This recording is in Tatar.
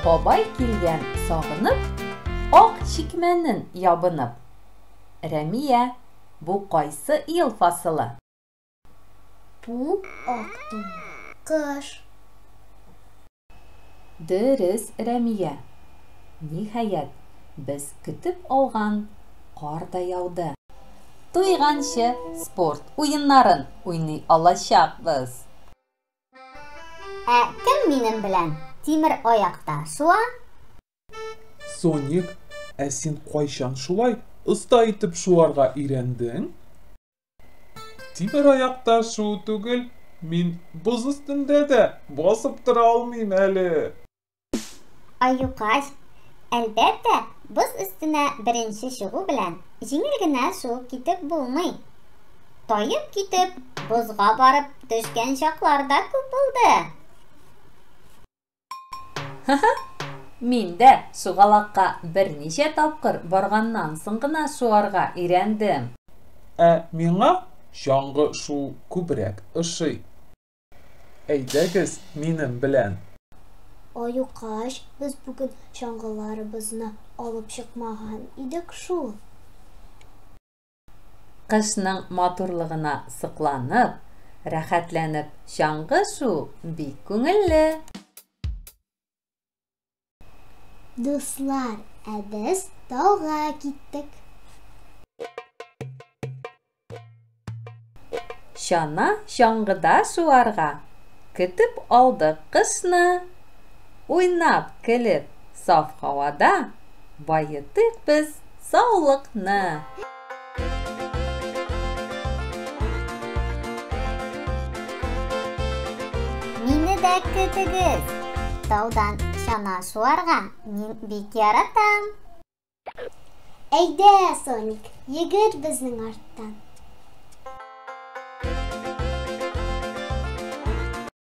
Бабай килгән сагынып, ак чикмәнен ябынып. Рәмия, бу кайсы ел фасылы? Бу ак тунлы кыш. Дөрес, Рәмия. Ниһаять, без көтеп алган кар да яуды. Туйганчы спорт уеннарын уйный алачакбыз. Ә кем минем белән тимер аякта шуа? Соник, ә син кайчан шулай оста итеп шуарга өйрәндең? Тимер аякта шуу түгел, мин боз өстендә дә басып тора алмыйм әле. Аюкач, әлбәттә, боз өстенә беренче чыгу белән җиңел генә шуып китеп булмый. Таеп китеп, бозга барып төшкән чаклар да күп булды. Ха-ха! Мин дә шугалакка берничә тапкыр барганнан соң гына шуарга өйрәндем. Ә миңа чаңгы шуу күбрәк ошый. Әйдәгез минем белән. Аюкач, без бүген чаңгыларыбызны алып чыкмаган идек шул. Кышның матурлыгына сокланып, рәхәтләнеп чаңгы шуу бик күңелле. Дуслар, ә без тауга киттек. Чана чаңгыда шуарга көтеп алдык кышны. Уйнап, көлеп, саф һавада баетыйк без саулыкны. Мине дә көтегез. Таудан чана шуарга мин бик яратам. Әйдә, Соник, йөгер безнең арттан.